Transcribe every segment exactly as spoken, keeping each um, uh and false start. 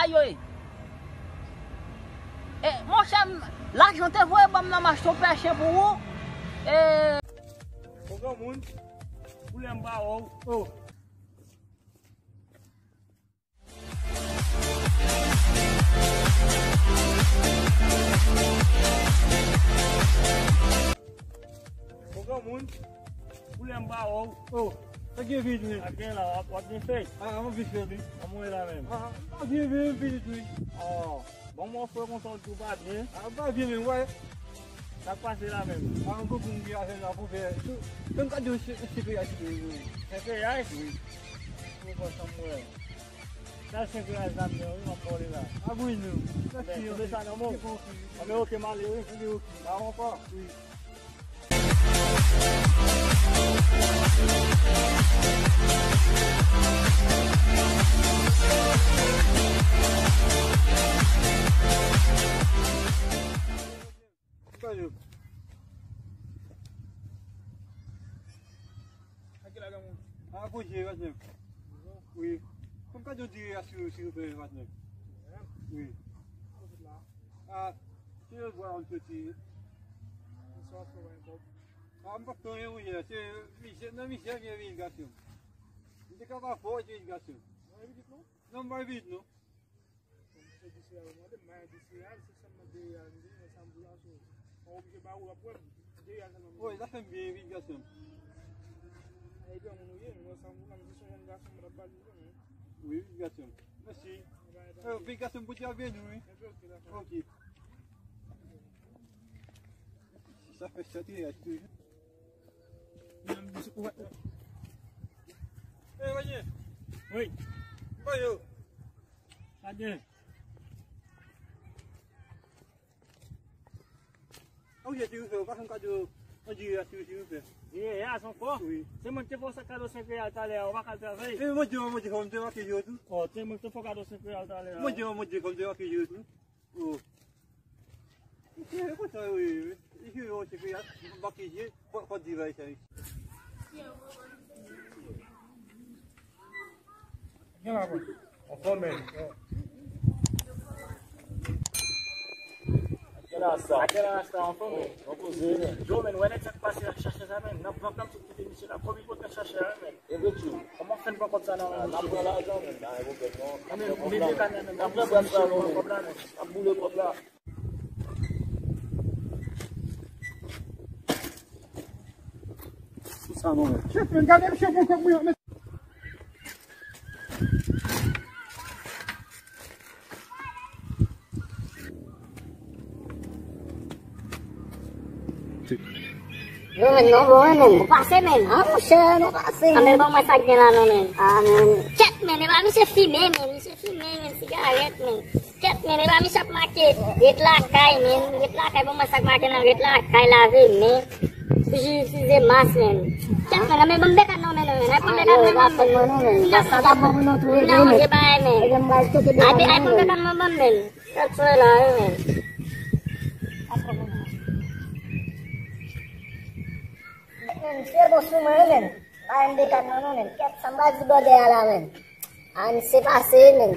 Yo ye. E, monchè, m, lajan te voye ban m nan, m achte yon pè chen pou ou. E. Bon, granmoun, koulè m pa wè w. Oh. Bon, granmoun, koulè m pa wè w. Oh, sa gen vit, wi. Sa gen la, w ap, w ap gen fèy? Ah, m ap vit fèy, wi. Kòman w ye la menm? Ah, m pa byen, byen, pitit, wi. Oh, bon, mon frè, konsa w tou pa byen? Ah, m pa byen, men, wè. Sa k pase la menm? Ah, m gon moun ki avè m la pou fè. Fè m kado se, se pe a ti wi. Senk reyal? Wi. Ou konn sa m wè. Sa senk reyal la m gen, wi, m ap vòlè la. Ah, wi, non. Mèsi, men, tonbe sa nan men w. Anben, oke, m ale, wi. Anben, oke. Ba w ankò. Wi. Bonjou. Akila, granmoun. Ah, bonjou, patnè. Wi. Fè m kado diri a, silvouplè, patnè. Wi. Ah, se yo vwa yon piti. Ah, m p ap fè anyen, monchè. Se mizè, nan mizè m ye, wi, gason. M te ka pa fò, wi, gason. Non, m pa vit, non. Bon, misye di se al mande, m pa di se al, se sèlman de reyal m gen, men sa m di w la, so, mwen oblije ba ou, w ap wè m, de reyal sèlman m gen. Wi, zafè m byen, wi, gason. Ay, granmoun ou ye, mwen sa m di w la, m di se yon jèn gason, mwen t ap ba l li, non. Wi, wi, gason. Mèsi. Wi, gason, Bondye ap beni w, wi. Enben, oke, dakò. Oke. Sa fè sèt reyal toujou. Wi. Sa gen. Ou ye, silvouplè, ou pa fè m kado, on diri a, silvouplè. Diri a, se ankò? Wi. Se mwen ki te fè w sa kado senk reyal talè a, ou pa ka al travay? E, mwen di w, mwen di w, fò m te make je w tou. Oh, se mwen ki te fè w kado senk reyal talè a. Mwen di w, mwen di w, fò m te make je w tou. Oh. E konsa, wi, wi. Isi, yo, se ke y a, m pa ki je, fò, fò di bagay sa, wi. Gen la, bro. Anfòm, men. Atè la, sa. Atè la, sa, anfòm, men. Bon koze, men. Yo, men, wè nèg sa k pase la, chache sa, men. Nan vant la, m sot kite misye la. Kòm li kontan chache a, men. E vre, tchou. Kòman fè n pran kòb sa nan men misye? N ap pran lajan, men, pa gen pwoblèm, non. N ap pran kòb la, men. N ap pran kòb la, men. N ap boule kòb la. Sou sa, non, men. Chèf, men, gade misye pran kòb mwen, men. Yo, men, non, bon, men, men, nou pase, men. Ah, monchè, nou pase. Ah, men, ban mwen sa k gen la, non, men. Ah, men. Kèt, men, e pa misye fimen, men. Misye fimen, men, sigarèt, men. Kèt, men, e pa misye ap make ret lakay, men. Ret lakay, ban mwen sa k make nan ret lakay, lave men. Toujou itilize mas, men. Kèt, men, men, ban m bekàn nan men, men. Ay, ban m bekàn nan men, men. Sa ta bon pou nou tou, men. Non, se pa, men. Ay, ban m bekàn nan men, men. Kèt, soyè la, wi, men. Men, se bon sou mwen, wi, men. Ba m bekàn nan, non, men. Kèt, sa m pral di blòdè a la, men. A, misye pase, wi, men.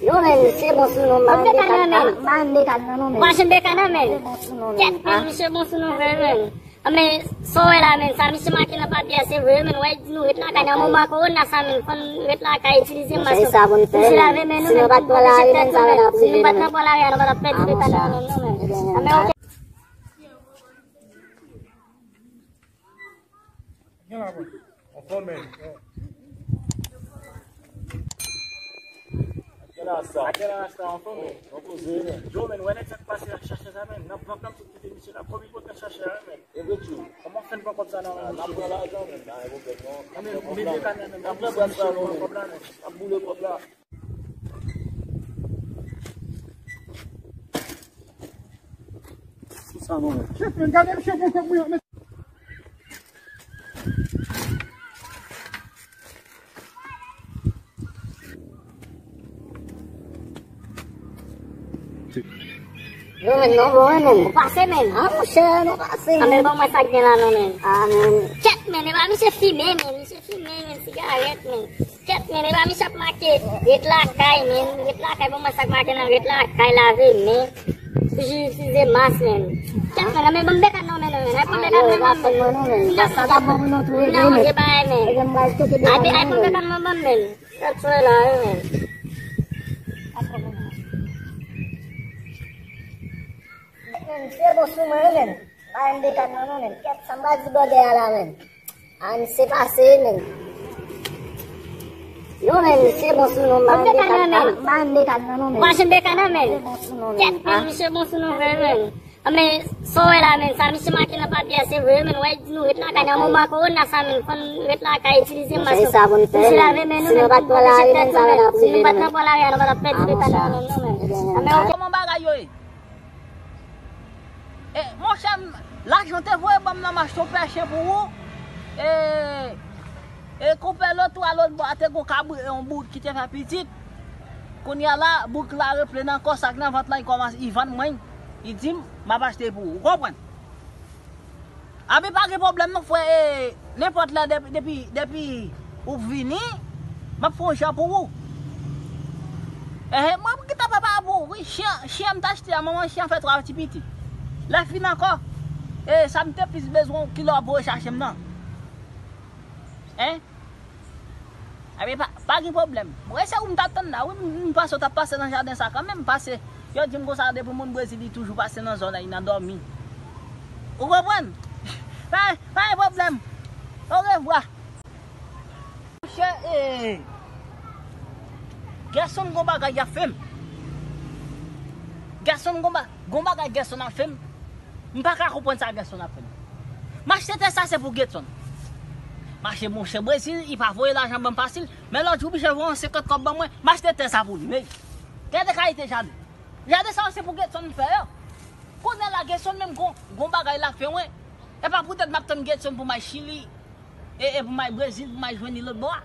Non, men, misye bon sou nou, ba m bekàn nan, men. Ba m bekàn nan, non, men. Ba m bekàn nan, men. Misye bon sou nou, men. Kèt, men, misye bon sou nou, vre, men. A, men, sa w wè la, men, sa misye make nan papye a, se vre, men, wè, di nou ret lakay, nan moman kowona sa, men, fò n ret lakay, itilize mask. Monchè, sa pou n fè, men. Toujou lave men nou, men, pou n pwoteje tèt nou, men. Si nou pa t nan pran lari a, nou pa t ap pèdi bekàn nan, men, non, men. A, men, oke. Gen la, bro. Anfòm, men. Atè la, sa. Atè la, sa, anfòm, men. Bon koze, men. Yo, men, wè nèg sa k pase la, chache sa, men. Nan vant la, m sot kite misye la. Kòm li kontan chache a, men. E vre, tchou. Kòman fè n pran kòb sa nan men misye? N ap pran lajan, men. Pa gen pwoblèm, non. N ap pran kòb la, men. N ap pran kòb la, men. N ap boule kòb la. Sou sa, non, men. Chèf, men, gade misye pran kòb mwen, men. Yo, men, non, bon, men. Nou pase, men. A, monchè, nou pase, men. A, men, ban mwen sa k gen la, non, men. A, men. Kèt, Men, e pa misye fimen, men, misye fimen, men, sigarèt, men. Kèt, men, e pa misye ap make ret lakay, men, ret lakay, bon, mwen sa k make nan ret lakay, lave men. Toujou itilize mas, men. Kèt, men, men, ban m bekan nan men, men, ay, pran bekan nan men, men. Non, non, se pa, men. Ay, pran bekan nan men, men. Kèt, fè la, men. Men, se bon sou mwen, men. Pa yon dekan nan non, men. Kèt, sa m pa di blòdè a la, men. A, misye pase, men. Non, men, misye bon sou non, pa yon dekan nan, men. Pa yon dekan nan non, men. Pa yon dekan nan, men. Misye bon sou non, men. Kèt, men, misye bon sou non, vre, men. A, men, sa w wè la, men, sa misye make nan papye a, se vre, men, wè, di nou ret lakay, nan moman kowona sa, men, fò n ret lakay, itilize mas nou. Misye lave men nou, men, nou pa oblije pèdi, men, si nou pa t nan pran lari a, nou pa t ap pèdi dekan nan, men, non, men. A, men, ok. Kòman bagay yo ye? E, monchè, m, lajan w te voye ban m nan m achte yon pè chen pou ou. E, e konpè lòt ou a lòt bò a te gon kabri, yon bout ki te fè pitit. Kounye a la, bout la replene ankò, sa k nan vant lan, li kòmanse, li vann mwen. Li di m, m ap achte pou ou. Ou konprann? Abi pa gen pwoblèm non, frè, e, nenpòt lè depi, depi, depi ou vini, m ap fè yon jan pou ou. Ehe, mwen m gentan prepare pou ou, wi, chen, chen an m t achte a, manman chen an fè twa ti pitit. Lè fini ankò, e, sa m te plis bezwen, kilè w ap voye chache m nan. Hein? Ebyen, pa, pa gen pwoblèm. Mwen se ou m t ap tann la, wi, m, m panse w t ap pase nan jaden sa kanmenm, paske yo di m konsa, depi moun Brezil, li toujou pase nan zòn nan, li nan dòmi. Ou konprann? Pa, pa gen pwoblèm. Orevwa. Monchè, e, Gerson gon bagay y ap fè m. Gerson gon ba-, gon bagay Gerson ap fè m. M pa ka konprann sa Gerson ap fè m. M achte tè sa se pou Gerson. M achte monchè Brezil, li pa voye lajan ban m fasil. Men lòt jou, misye voye yon senkant kòb ban mwen, m achte tè sa pou li. Men, gade kalite jaden. Jaden sa yo se pou Gerson m fè yo. Kounye a la, Gerson menm gon, gon bagay l ap fè mwen. E pa poutèt m ap tann Gerson pou m al Chili. E, e pou m al Brezil, pou m al jwenn li lòt bò a.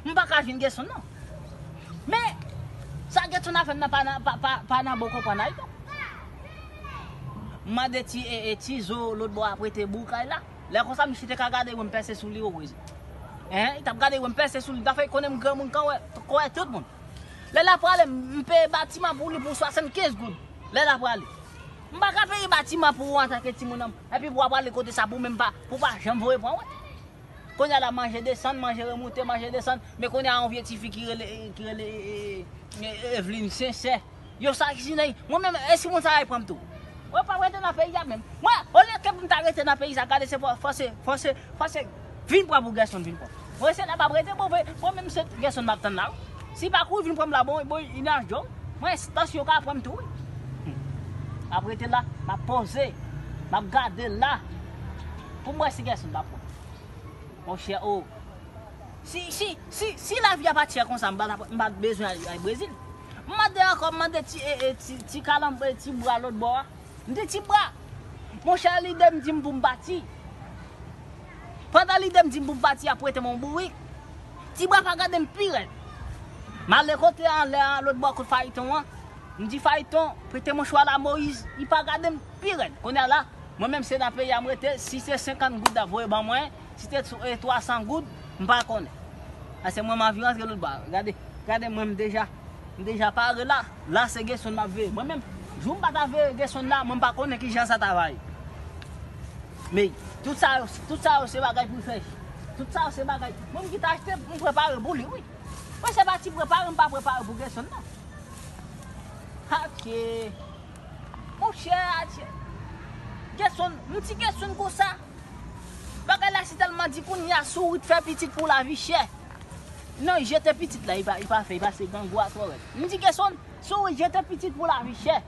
M pa ka jwenn Gerson, non. Men, sa Gerson ap fè m nan pa nan, pa, pa, pa nan bon konprann ayiti. M mande ti, e, e, ti zo lòt bò a prete boukay la. Lè konsa, misye te ka gade wè m pèse sou li, o Brezil. Hein, li t ap gade wè m pèse sou li. M ta fè konnen m granmoun kan wè, kan wè tout moun. Lè l ap prale, m peye batiman pou li pou swasannkenz goud. Lè l ap prale. M pa ka peye batiman pou ou antanke timoun an. Epi pou w ap prale kote sa pou menm pa, pou pa janm voye pran wè. Kounye a la manje desann, manje remoute, manje desann. Men kounye a yon vye tifi ki rele, ki rele, e, e, e, Eveline Sensè. Yo sa ki sinyay. Mwen menm, e si moun sa a pran m tou? Mwen pa rete nan peyi a menm. Mwen, olye ke pou m ta rete nan peyi sa, gade se fò, fò se, fò se, fò se vin pran pou Gerson vin pran. Mwen se la m ap rete, bon, mwen menm se Gerson m ap tann la, wi. Si pa kouri vin pran m la, bon, bon, inaj djòm. Mwen, tansyon ka pran m tou, wi. Hmm. M ap rete la, m ap poze, m ap gade la. Pou m wè si Gerson pa pran. Monchè, o. Si, si, si, si lavi a pa t chè konsa, m pa t ap, m pa t bezwen al, al Brezil. M mande ankò, m mande ti, e, e, ti, ti kalanb, e, ti bra lòt bò a. M di ti bra. Monchè, lide m di m pou m pati. Pandan lide m di m pou m pati, y ap prete m yon bourik. Ti bra pa gade m pi rèd. M ale kote anlè a, lòt bò kote fayiton an. M di fayiton, prete m yon chwal a Moyiz. Li pa gade m pi rèd. Kounye a la, mwen menm se nan peyi a m rete, si se senkant goud l ap voye ban mwen, si se, e, twa san goud, m pa konnen. Paske mwen m anvi rantre lòt bò. Gade, gade mwen m deja, m deja pare la. La se Gerson m ap veye. Mwen menm, jou m pa ta veye Gerson la, mwen m pa konnen kijan sa ta va ye. Men, tout sa yo, tout sa yo se bagay pou fè. Tout sa yo se bagay. Mwen m ki ta achte, m prepare pou li, wi. Mwen se pa ti prepare, m pa prepare pou Gerson, non. Atye. Monchè, atye. Gerson, m di Gerson konsa. Bagay la si tèlman di kounye a, si w ret fè pitit pou lavi chè. Non, jete pitit la, li pa, li pa fè, li pase grangou a twò rèd. M di Gerson, si w ret jete pitit pou lavi chè.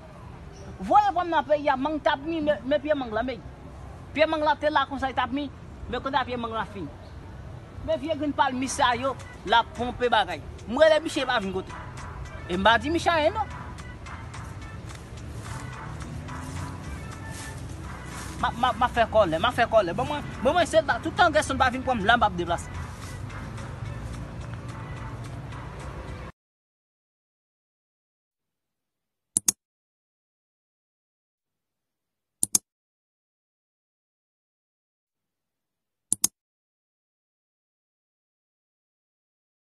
Voye pran m nan peyi a, mang t ap mi, men, men pye mang la, men. Pye mang la te la konsa, li t ap mi, men kounye a pye mang la fini. Men vye grenn palmis sa yo, l ap ponpe bagay. M rele Michel pa vin kote. E m pa di Michel anyen non. M ap, m ap, m ap fè kòlè, m ap fè kòlè. Bon, mwen, bon, mwen, se la, tout tan Gerson pa vin pran m, la m ap deplase.